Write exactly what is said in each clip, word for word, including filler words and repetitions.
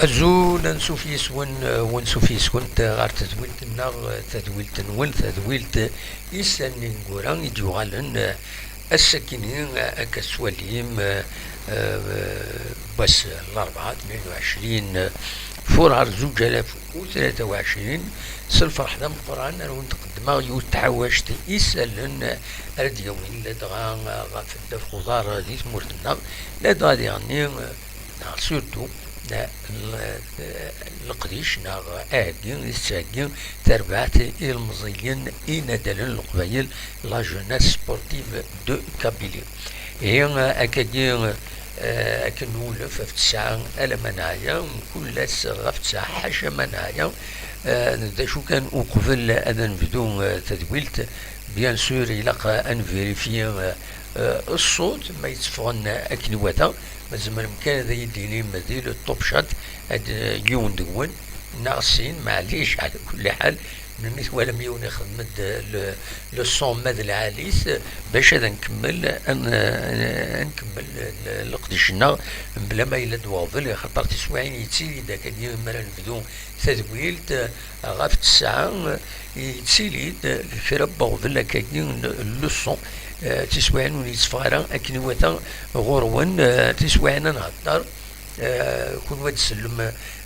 Azul, ansuf yes-wen, eh, wansuf yes-kent, eh, ɣer tedwilt-nneɣ, eh, tadwilt-nwen, tadwilt, eh, isallen ineggura i d-yuɣalen, eh, ass-akini, eh, akka tettwalim, eh, eh, wass n larebɛa, tnin u ɛecrin, eh, furar zuǧ alaf u tlata u ɛecrin, s lferḥ d ameqqran ara wen-d-qeddmeɣ yiwet n tḥawact isallen, eh, ara d-yawin ladɣa, eh, ɣef ddafeq uḍar, eh, di tmurt-nneɣ, ladɣa diɣenni, eh, neɣ surtout, eh, l-, eh, leqdic neɣ aheggi i tettheggi terbaɛt i ilmeẓyen inaddalen n Leqbayel, la jeunesse sportive de Kabylie. Ihi, eh, akkagi, eh, akken newlef ɣef tesɛa alamma neɛya, mkul ass ɣef tesɛa ḥaca ma neɛya, eh, d acu kan uqbel ad nebdu, eh, tadwilt, bien sûr ilaq ad nvérifier, eh, eh, ṣṣut ma yetteffɣen akken iwata. Ma tzemrem kan ad iyi-d-tinim di le top chat, ad, eh, yiwen deg-wen neɣ sin, maɛlic, ɛla kulli ḥal, melmi twalam yiwen ixdem-d le, le son ma d lɛali-t, bac ad nkemmel, ad n-, ad nkemmel le-, leqdic-nneɣ, mebla ma yella-d weɣbel, axaṭer tiswiɛin yettili-d akkagi mi ara nebdu tadwilt, eh, ɣef tesɛa, eh, yettili-d kra n weɣbel akkagi n le son, eh, tiswiɛin ur yetteffeɣ ara akken iwata ɣur-wen, eh, tiswiɛin ad nhedder, eh, kunwi ad tsellem,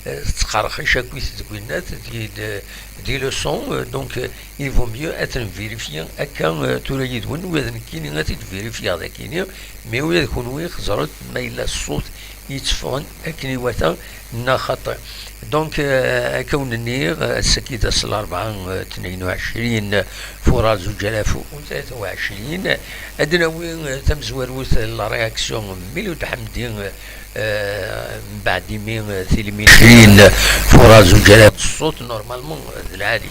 eh, tettqerxic akkit deg winnat, di, di, di le son, eh, donc, eh, il vaut mieux ad ten-vérifier akka, eh, tura yid-wen, ula d nekkini ad t-id-vérifier dagini, mais ula d kunwi xeẓret ma yella ṣṣut yetteffɣen akken iwata neɣ xaṭi. Donc, eh, akka wen-nniɣ, eh, ass-agi d ass n larebɛa, eh, tnin u ɛecrin furar zuǧ alaf u tlata u ɛecrin. Ad d-nawi, eh, tamezwarut, eh, la réaction n Miloud Hamdi, eh, mbeɛd imi, eh, tili mi ɛecrin furar zuǧ alaf ṣṣut, normalement, eh, d lɛali.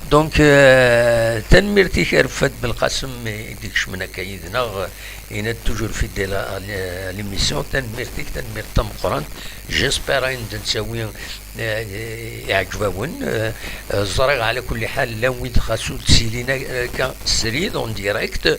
Donc, eh, tanemmirt-ik a Refat Belqasem i d-ikecmen akka yid-neɣ, eh, yenna-d toujours fidèle à l-, à l'émission. Tanemmirt-ik, tanemmirt tameqqrant. J'espère ayen d-nettawi, eh, iɛǧeb-awen. Eh, ẓriɣ ɛla kulli ḥal llan wid xas ur d-ttilin akka srid en direct,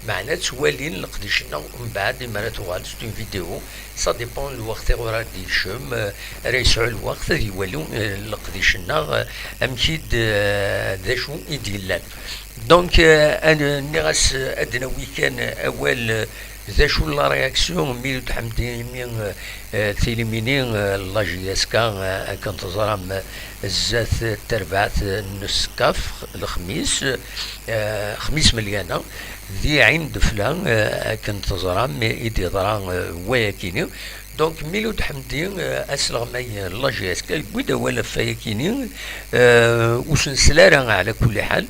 meɛna ttwalin leqdic-nneɣ mbeɛd imi ara tuɣal c'est une vidéo. Ça dépend lweqt iɣur ara d-yekcem, eh, ara yesɛu lweqt ad iwali, eh, leqdic-nneɣ, eh, amek i d, eh, d acu i d-yellan. Donc, eh, an-, nniɣ-as, eh, ad d-nawi kan awal, eh, d acu la réaction n Miloud Hamdi imi, eh, eh, tilimini, eh, la J S K, eh, akken teẓram, eh, zdat terbaɛt n Skaf, lexmis, eh, xmis melyana, di Ɛin Defla, eh, akken teẓram, i d-yeḍra, eh, wayakini. Donc, Miloud Hamdi, eh, asleɣmay n la J S K, yewwi-d awal ɣef wayakini, eh, ur s-nsel ara ɛla kulli ḥal,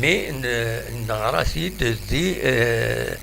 mais n-, neɣra-t-id di, eh,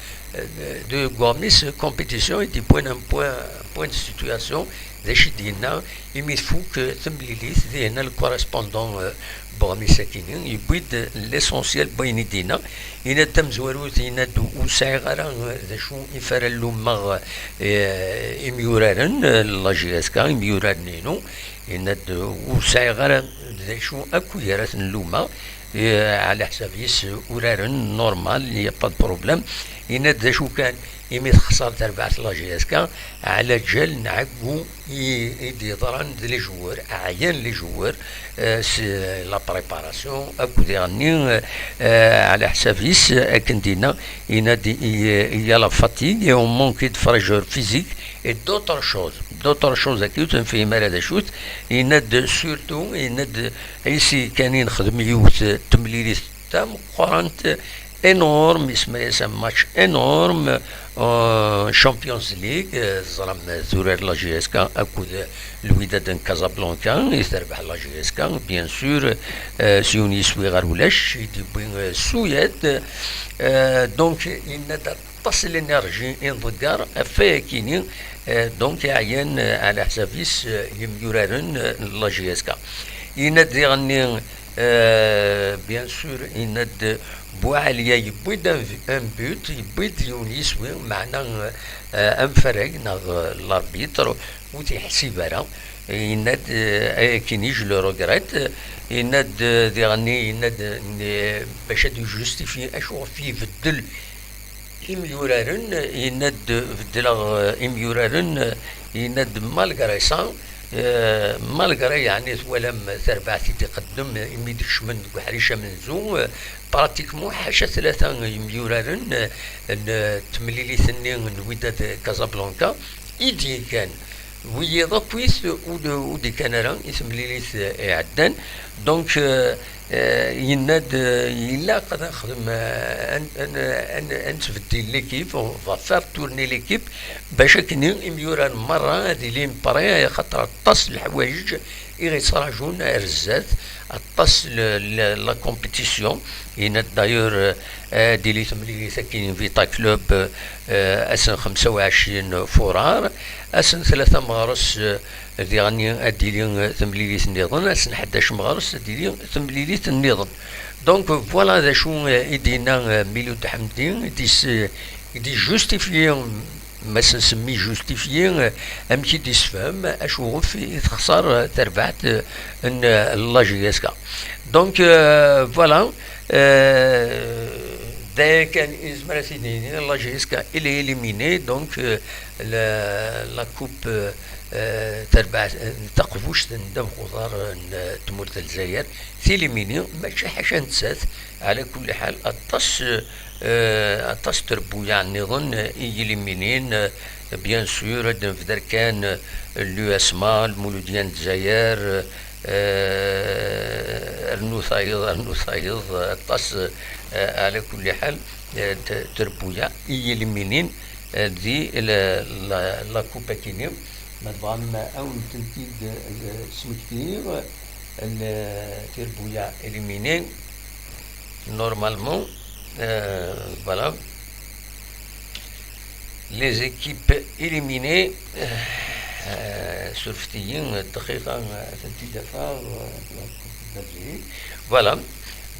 de Gomis compétition, i d-yewwin un point, un point de situation, d acu i d-yenna, imi tfuk, eh, temlilit, dihin le correspondant, eh, n uɣmis akini, yewwi-d l'essentiel n wayen i d-yenna. Yenna-d tamezwarut, yenna-d ur sɛiɣ ara, eh, d acu i f ara lummeɣ, eh, imyuraren, eh, la J S K, imyuraren-inu, yenna-d ur sɛiɣ ara d acu akk i ara ten-lummeɣ, eh, ɛla ḥsab-is uraren normal, il y a pas de problème. Yenna-d d acu kan, imi texṣer terbaɛt la J S K, ɛla ǧal n ɛeggu i, i d-yeḍran d les joueurs, ɛyan les joueurs, eh, s la préparation, akked diɣenni, eh, ɛla ḥsab-is, akken d-yenna, yenna-d, il y a la fatigue et on manque de fraîcheur physique et d'autres choses. D'autres choses, akka ur tenfihim ara d acu-t, yenna-d surtout, yenna-d, ici kan i nexdem yiwet n temlilit tameqqrant, énorme, isemma-yas un match énorme, euh, Champions League, euh, teẓram, euh, turar la J S K akked Lwidad n Casablanca, i terbeḥ la J S K, bien sûr, euh, s yiwen yiswi ɣer ulac, i d-yewwi, euh, Suyad, euh, donc, yenna-d aṭas n l'énergie i nḍegger ɣef wayakini, euh, donc, ɛyan, euh, ɛla ḥsab-is, euh, yemyuraren, euh, n la J S K. Yenna-d diɣenni, Euh, bien sûr, yenna-d Buɛaliya yewwi-d un, un but, yewwi-d yiwen yiswi, meɛna, euh, amfarag neɣ, euh, l'arbitre ur t-yeḥsib ara. Yenna-d, euh, ayakini, je le regrette. Yenna-d, euh, diɣenni, yenna-d, euh, bac ad yejustifyi acuɣef ibeddel imyuraren, yenna-d beddleɣ, euh, imyuraren, yenna-d malgré ça, Eh, malgré yeɛni twalam tarbaɛt i d-iqeddem imi d-kecmen deg uḥric amenzu, eh, pratiquement ḥaca tlata yemyuraren, eh, n temlilit-nni n Wydad Casablanca i d-yekkan. Wiyiḍ akk-it ur d-, ur d-ikkan ara i temlilit, eh, iɛeddan. Donc, eh, eh, yenna-d, eh, ilaq ad nexdem, eh, ad, ad, ad, ad nesbeddil l'équipe, on va faire tourner l'équipe, bac akken imyuran merra ad ilin prêts, axaṭer aṭas n leḥwayeǧ i ɣ-yettraǧun ar zdat, aṭas le, le, la compétition. Yenna-d d'ailleurs, eh, ad tili temlilit akkin Vita Club, eh, ass n xemsa u ɛecrin furar, ass n tlata meɣres, eh, diɣenni ad d-tili temlilit nniḍen, ass n ḥdac meɣres ad d-tili temlilit nniḍen. Donc, voilà d acu, eh, i d-yenna, eh, Miloud Ḥemdi, i d-is-, i d-ijustifyi, ma s-nsemmi justifié, eh, amek i d-isefhem acuɣef i texṣer, eh, terbaɛt, eh, n, eh, la J S K. Donc, eh, voilà, eh, d aya kan i nezmer ad t-id-nini, la J S K elle est éliminée, donc, eh, la, la coupe, eh, terbaɛt, eh, taqbuct n ddabex uḍar n, eh, tmurt n Lezzayer, tilimini, mačči ḥaca nettat, ɛla kulli ḥal, aṭas, eh, aṭas n trebbuyaɛ nniḍen, eh, i yiliminin, eh, bien sûr, ad d-nbder kan, eh, l'U S M A, Lmuludya n Lezzayer, eh, rnu tayeḍ, rnu tayeḍ, aṭas, eh, ɛla kulli ḥal, eh, t-, trebbuyaɛ i yiliminin, eh, di la, la, la coupe akini. Ma tebɣam, ad wen-tent-id, eh, smektiɣ, eh, trebbuyaɛ éliminées, normalement, eh, voilà. Les équipes éliminées, eh, surfet-iyi dqiqa, ad tent-id-afeɣ, eh, voilà.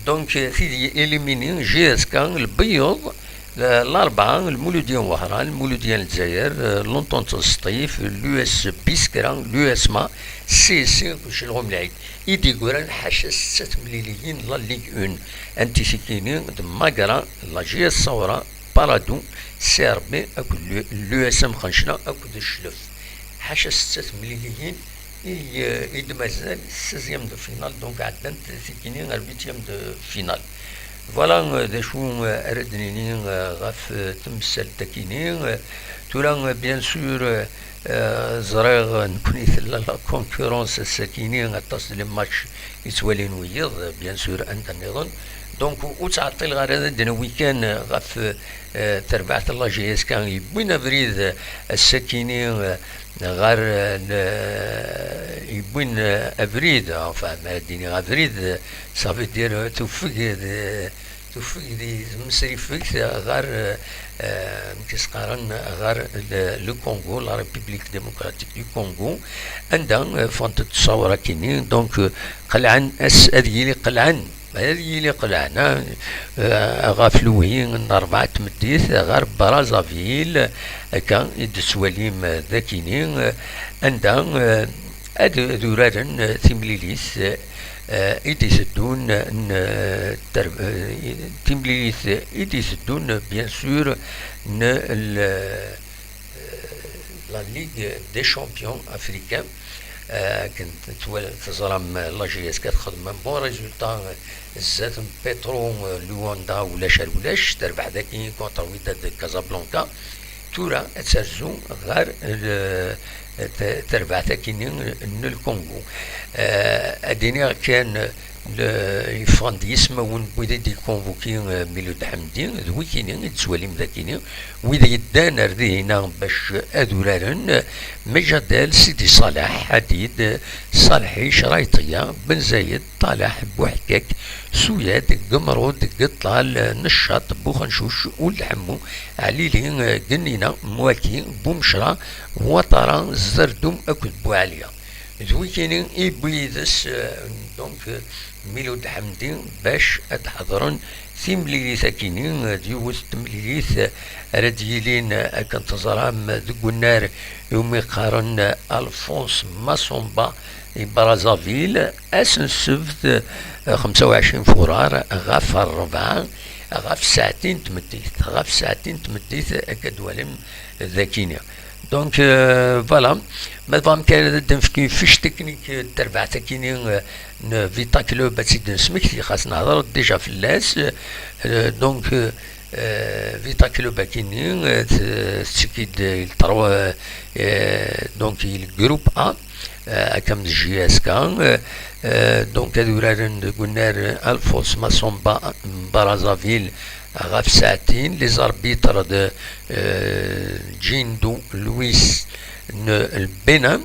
Donc, eh, tid éliminée, J S K, Lbeyyeḍ, L-, Larebɛa, Lmuludya n Wehran, Lmuludya n Lezzayer, eh, l'Entente n Sṭif, l'U S Biskra, l'U S M A, C S C, Celɣum Lɛid. I d-yeggran ḥaca setta temliliyin n la Ligue un, anti tikini d Magra, la J S Sawra, Paradou, C R B akked l'U-, l'U S M Xencla akked Cclef. Ḥaca setta temliliyin i, i d-mazal seizième de finale, donc ɛeddant tikini ar huitième de finale. Voilà, euh, d acu, euh, ara d-nini, euh, ɣef, euh, temsalt akini. Euh, tura, euh, bien sûr, euh, euh, ẓriɣ, euh, nekkni tella la concurrence ass-akini, aṭas n les matchs i ttwalin wiyiḍ, euh, bien sûr, anda nniḍen. Donc, ur ttɛeṭṭileɣ ara ad d-nawi kan, euh, ɣef, euh, terbaɛt n la J S K yewwin abrid, euh, ass-akini, euh, ɣer, euh, le-, yewwin, euh, abrid, enfin, ma ad d-iniɣ abrid, euh, ça veut dire, euh, tuffeg, euh, tuffeg di tmesrifegt ɣer, euh, euh, amek i s-qqaren, ɣer le, le Congo, la République démocratique du Congo, anda, euh, ffɣent-d ttṣawra akini, donc, euh, qelɛen, ass ad yili qelɛen, ad yili qelɛen, ah, euh, ɣef lwi n rebɛa n tmeddit ɣer Brazzaville, akka i d-tettwalim, euh, d akini, euh, anda, euh, ad, ad uraren, euh, timlilit, euh, i d-iteddun n, euh, ter-, euh, timlilit i d-iteddun, bien sûr, n l-, euh, la Ligue des Champions africains. Euh, akken twal-, teẓram, euh, la J S K txedm un bon résultat, euh, zdat n Petro, euh, Luanda, ulac ar ulac, terbeḥ daki contre Wydad Casablanca. Tura ad terzu ɣer, euh, t-, terbaɛt akini n Lkungu. Euh, ad iniɣ kan, le-, yeffɣen-d yismawen n wid i d-ikonvuki, euh, Miloud Ḥemdi, d wikini i d-tettwalim d akini, wid yeddan ar dihina bac ad uraren, Mejadel, Sidi Ṣaleḥ, Ḥadid, Ṣalḥic, Rayṭiya, Ben Zayed, Ṭalaḥ, Buḥkak, Suyad, Gemrud, Geṭṭal, Neccaṭ, Buxencuc, Ul Ḥemmu, Ɛlili, Gennina, Mwaki, Bumecra, Waṭara, Zerdum akked Buɛliya. D wikini i yewwi yid-s, euh, donc, euh, Miloud Ḥemdi bac ad d-ḥeḍren timlilit akini, euh, d yiwet n temlilit, euh, ara d-yilin, euh, akken teẓram, euh, deg unnar iwumi qqaren, euh, Alphonse Massomba i Brazzaville, ass n ssebt, euh, xemsa u ɛecrin furar, ɣef ṛṛebɛa, ɣef ssaɛtin n tmeddit, ɣef ssaɛtin n tmeddit, akka d-twalim d akini. Donc, euh, voilà. Ma tebɣam kan ad d-nefk fiche technique, euh, n terbaɛt-akini, euh, n Vita Club, ad tt-id-nesmekti, xas nehḍer déjà fell-as. Euh, donc, euh, euh, Vita Club akini, euh, t-, tettekki-d il trois, euh, euh, donc il groupe A, euh, akka am J S K, euh, euh, donc ad uraren deg unnar Alphonse Massamba Brazzaville ɣef saɛtin, les arbitres de, euh, Djindou Louis n Bénin.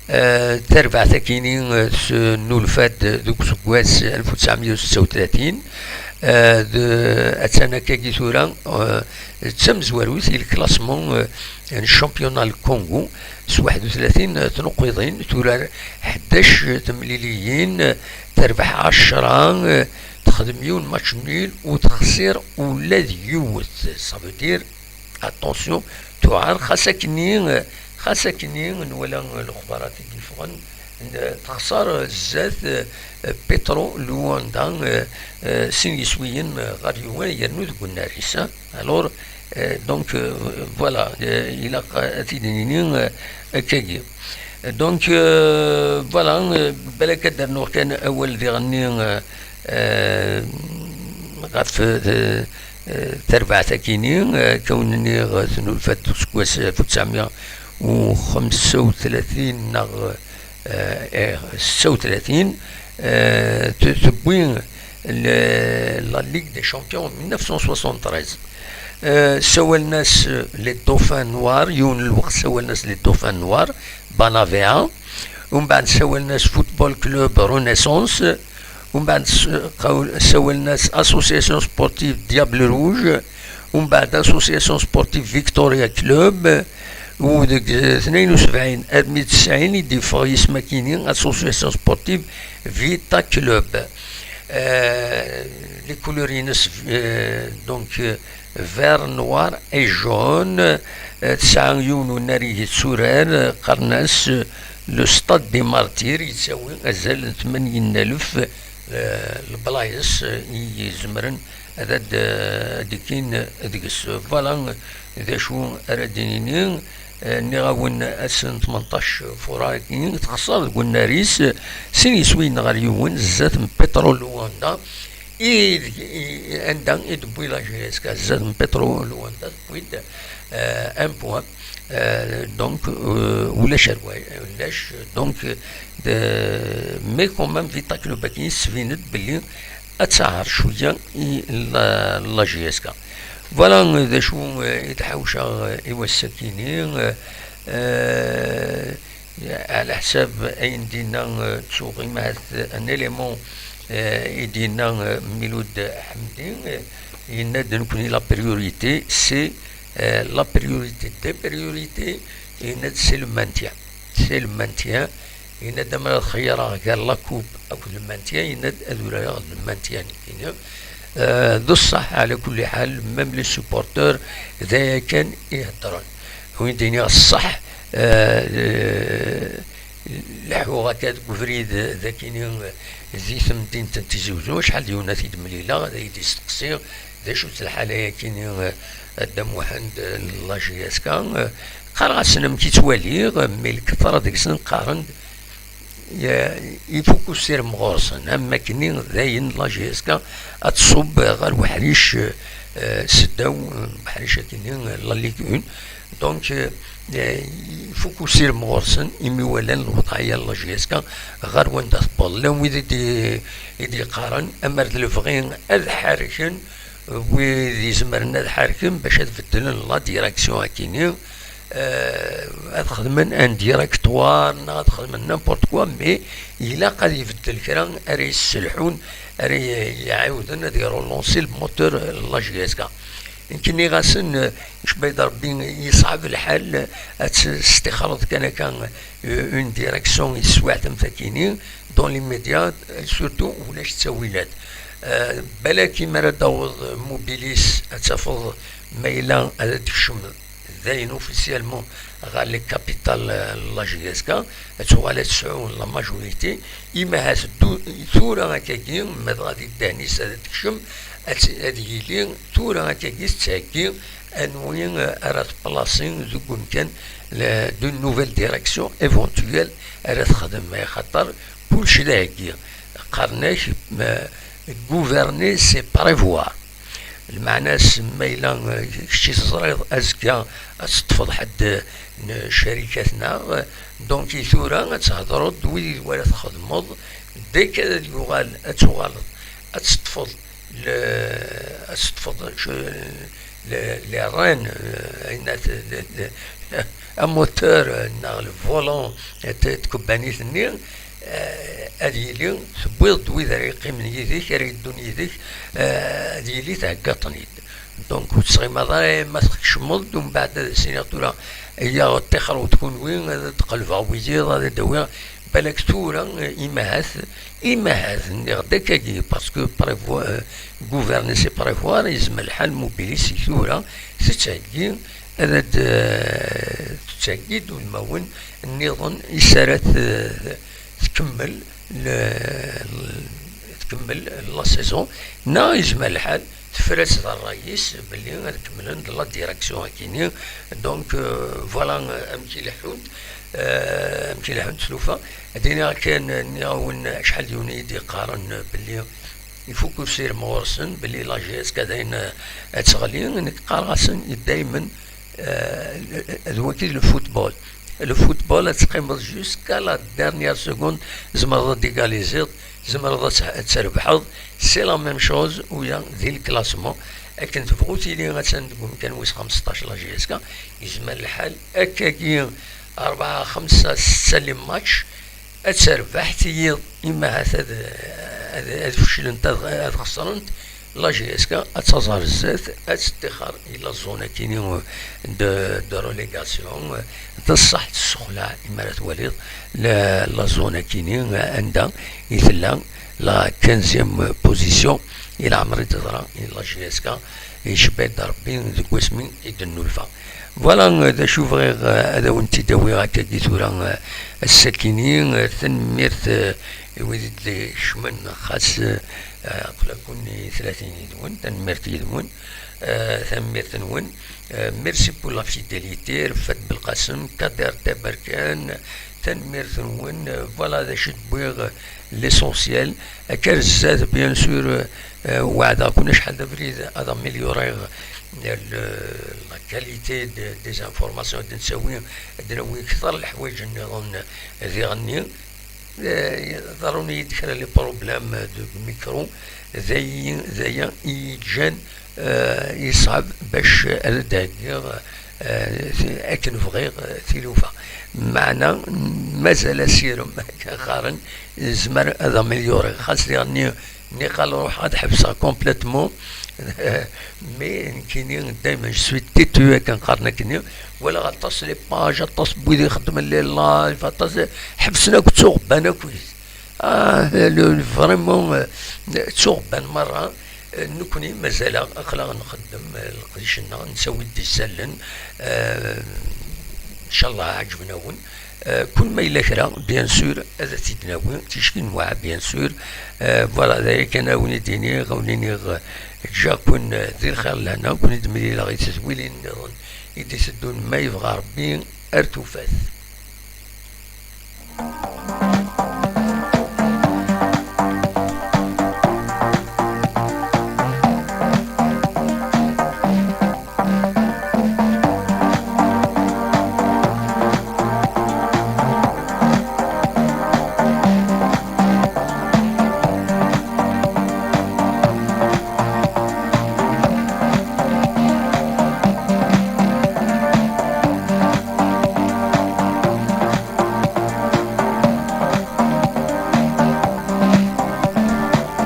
Euh, tarbaɛt-akini, euh, tennulfa-d deg useggas alef u tesɛemya u setta u tlatin. Euh, d-, attan akkagi tura, euh, d tamezwarut i le classement, euh, n championnat n Congo s waḥed u tlatin tnuqqiḍin, turar ḥdac temliliyin, terbeḥ ɛecra, euh, texdem yiwen match nul, ur texsir ula d yiwet. Ça veut dire, attention, tuɛer, xas akkenni, xas akkenni nwala lexbarat i d-yeffɣen, n-, texṣer zdat, eh, Petro Luanda, eh, eh, sin yiswiyen, eh, ɣer yiwen, yernu deg unnar-is, hein. Alors, eh, donc, eh, voilà, eh, ilaq ad t-id-nini, eh, akkagi. Donc, euh, voilà, euh, balak ad d-rnuɣ kan awal diɣenni, euh, euh, ɣef, euh, euh, terbaɛt-akini, euh, kawen-nni, euh, tennulfa-d deg useggas alef u tesɛemya u xemsa u tlatin neɣ, euh, eh, setta u tlatin, euh, t-, tewwi le-, la Ligue des Champions en mille neuf cent soixante-treize. Euh, sawalen-as, euh, les Dauphins Noirs, yiwen n lweqt sawalen-as les Dauphins Noirs, Banavea. Umbeɛd sawalen-as Football Club Renaissance. Umbeɛd s-, qaw-, sawalen-as Association Sportive Diable Rouge. Umbeɛd Association Sportive Victoria Club. U deg, eh, tnayen u sebɛin armi d tesɛin i d-yeffeɣ yisem-akini, Association Sportive Vita Club. Euh, les couleurs-ines, euh, donc, euh, vert, noir et jaune. Euh, tesɛa yiwen unnar i yetturar, euh, qqaren-as, euh, le Stade des Martyrs, yettawi azal n tmanyin alef, euh, leblayes, euh, i izemren ad, ad, ad d-ikkin deg-s. Voilà d acu ara d-nini. Eh, nniɣ-awen ass n tmenṭac furar-agi, texṣer deg unnar-is, eh, sin yiswiyen ɣer yiwen, zdat n Petro Luanda, i, i, anda i d-tewwi la J S K, zdat n Petro Luanda, tewwi-d, eh, un point. Eh, donc, eh, ulac arway, ulac, donc, eh, de, mais quand même, Vita Club-agi yesbin-d belli ad taɛer cwiya i la, la J S K. Voilà, eh, d acu, eh, i d-ḥawceɣ, eh, i wass-akini. Eh, eh, ɛla ḥsab ayen d-yenna, eh, ttuɣ imahat un élément, eh, i d-yenna, eh, Milud Ḥemdi, eh, yenna-d, nekkni la priorité, c'est, eh, la priorité des priorités, yenna-d c'est le maintien. C'est le maintien. Yenna-d, amer ad xeyreɣ gar la coupe akked le maintien, yenna-d ad urareɣ d le maintien nekkini. Euh, d ṣṣeḥ, ɛla kulli ḥal, même les supporters, d aya kan i heddren. Win d-iniɣ ṣṣeḥ, euh, leḥḥuɣ akka deg ubrid d akini, euh, di temdint n Tizi Uzzu, acḥal d yiwen ad t-id-mlileɣ, ad iyi-d-isteqsi d acu-tt lḥala-yakini, euh, a Dda Muḥend, euh, n la J S K, euh, qqareɣ-asen amek i ttwaliɣ, euh, mais lketṛa deg-sen qqaren-d, ya-, ifuk usirem ɣur-sen, am wakken dayen la J S K ad tṣubb ɣer uḥric, euh, seddaw, euh, uḥric akini, euh, la Ligue un. Donc, euh, euh, ifuk usirem ɣur-sen, imi walan lewḍeɛ-ya n la J S K ɣer wanda tewweḍ. Llan wid i d-, i d-yeqqaren, amer d lebɣi ad ḥerken, wid izemren ad ḥerken bac ad beddlen la direction akini, euh, ad xedmen un directoire neɣ ad xedmen n'importe quoi, mais ilaq ad ibeddel kra ara yesselḥun, ara y-, iɛiwden ad irelansi le moteur n la J S K. Nekk nniɣ-asen, euh, icba-yi-d Rebbi, yeṣɛeb lḥal, euh, ad testixreḍ kan akka, euh, une direction i teswiɛt am takini, dans l'immédiat, euh, surtout ulac ttawilat. Euh, balak imi ara d-taweḍ, euh, Mobilis, ad tafeḍ ma yella ad d-tekcem dayen officiellement ɣer les capitales, euh, n la J S K, ad tuɣal ad tesɛu la majorité. Imahat du-, tura akkagi, ma dɣa di ddehn-is ad tekcem, ad, ad yili tura akkagi tettheggi anwi, euh, ara tplasi deg umkan, le-, d'une nouvelle direction éventuelle ara texdem, axaṭer kullec d aheggi. Qqaren-ak, euh, gouverner, c'est prévoir. Lmeɛna-s, ma yella, eh, kečč i teẓriḍ azekka ad teṭṭfeḍ ḥedd n carikat-nneɣ, eh, donc i tura ad thedreḍ d wid i wara txedmeḍ, dès que ad yuɣal, ad tuɣaleḍ ad teṭṭfeḍ le-, ad teṭṭfeḍ, eh, le-, les rênes, eh, ayen at-, le-, le-, un moteur, eh, neɣ le volant, eh, t-, tkebbanit-nni, eh, ad yili tewwiḍ-d wid ara yeqqimen yid-k, ara yeddun yid-k, eh, ad yili theggaḍ-ten-id. Donc, ur tettɣimaḍ ara ma tkecmeḍ-d, umbeɛd ad as-iniɣ tura, iyya, ṭixreḍ kunwi, ad d-qelbeɣ wiyiḍ, ad d-awiɣ. Balak tura, eh, imahat, imahat, nniɣ-d akkagi, parce que prévoir, eh, gouverner c'est prévoir, yezmer lḥal mobilis-ik tura, tettheggi, ad d-, eh, tettheggi-d udmawen nniḍen i s ara t-, tkemmel le-, tkemmel la saison, neɣ yezmer lḥal tefra-tt d ṛṛay-is belli ad kemmlen d la direction-akini. Donc, euh, voilà, euh, amek i leḥḥunt, euh, amek i leḥḥunt tlufa. Ad iniɣ kan, nniɣ-awen acḥal d yiwen i yi-d-yeqqaren belli ifuk usirem ɣur-sen, belli la J S K dayen, euh, ad teɣli. Nekk qqareɣ-asen daymen, euh, d waki le football. Le football, ad teqqimeḍ jusqu'à la dernière seconde, tzemreḍ ad d-égaliziḍ, tzemreḍ ad t-, ad trebḥeḍ. C'est la même chose, uya di le classement. Akken tebɣu tili, attan deg umkan wis xemseṭṭac la J S K, yezmer lḥal, akkagi, rebɛa, xemsa, setta les matchs, ad terbeḥ, tiyiḍ, imahat ad, ad, ad feclent, ad, ad xesrent, la J S K ad taẓ ar zdat, ad teṭṭixer i la zone-akini de, de relégation. D ṣṣeḥ tessexlaɛ imi ara twaliḍ la, la zone-akini anda i tella la quinzième position, i leɛmer i d-teḍra i la J S K, icebba-d Rebbi deg wasmi i d-nnulfa. Voilà, d acu bɣiɣ, eh, ad awen-t-id-awiɣ akkagi tura, eh, ass-akini, eh, tanemmirt, eh, i wid i d-ikecmen, xas, eh, aql-aken i tlatin yid-wen, tanemmirt yid-wen, eh, tanemmirt-nwen. Eh, merci pour la fidélité, Rfat Belqasem, Kader Taberkan, tanemmirt-nwen, eh, voilà d acu i d-wwiɣ, eh, l'essentiel. Akka ar zdat, bien sûr, eh, eh, weɛdeɣ-ken acḥal d abrid ad amélioriɣ, eh, le, la qualité de, des informations, ad d-nsawi, ad d-nawi kter leḥwayeǧ nniḍen diɣenni. Eh, ḍerrun-iyi-d kra les problèmes de micro, d ayi, d aya i yi-ǧǧan, eh, yeṣɛeb bac ad d-heggiɣ, eh, ti-, akken bɣiɣ, eh, tilufa. Meɛna mazal asirem, akken qqaren, yezmer ad amélioriɣ. Xas diɣenni, niqal ruḥeɣ ad ḥebseɣ complètement. Mais nekkini, daymen, je suis têtu, akken qqaren akkenni. Walaɣ aṭas les pages, aṭas n wid ixeddmen les lives, aṭas, ḥebsen akk, ttuɣebban akk. Ah, le, le, vraiment, eh, ttuɣebban merra. Eh, nekkni mazal-aɣ aql-aɣ nxeddem, eh, leqdic-nneɣ, nessawi-d isallen. Eh, inchallah ɛeǧben-awen. Eh, kul ma yella kra, bien sûr, ad t-id-nawi, ticki nweɛɛa, bien sûr. Eh, voilà, d aya kan a wen-id-iniɣ, a wen-iniɣ, eh, ǧǧiɣ-ken, eh, di lxir lehna, ken-id-mlileɣ i tedwilin nniḍen i d-iteddun, ma yebɣa Rebbi, ar tufat.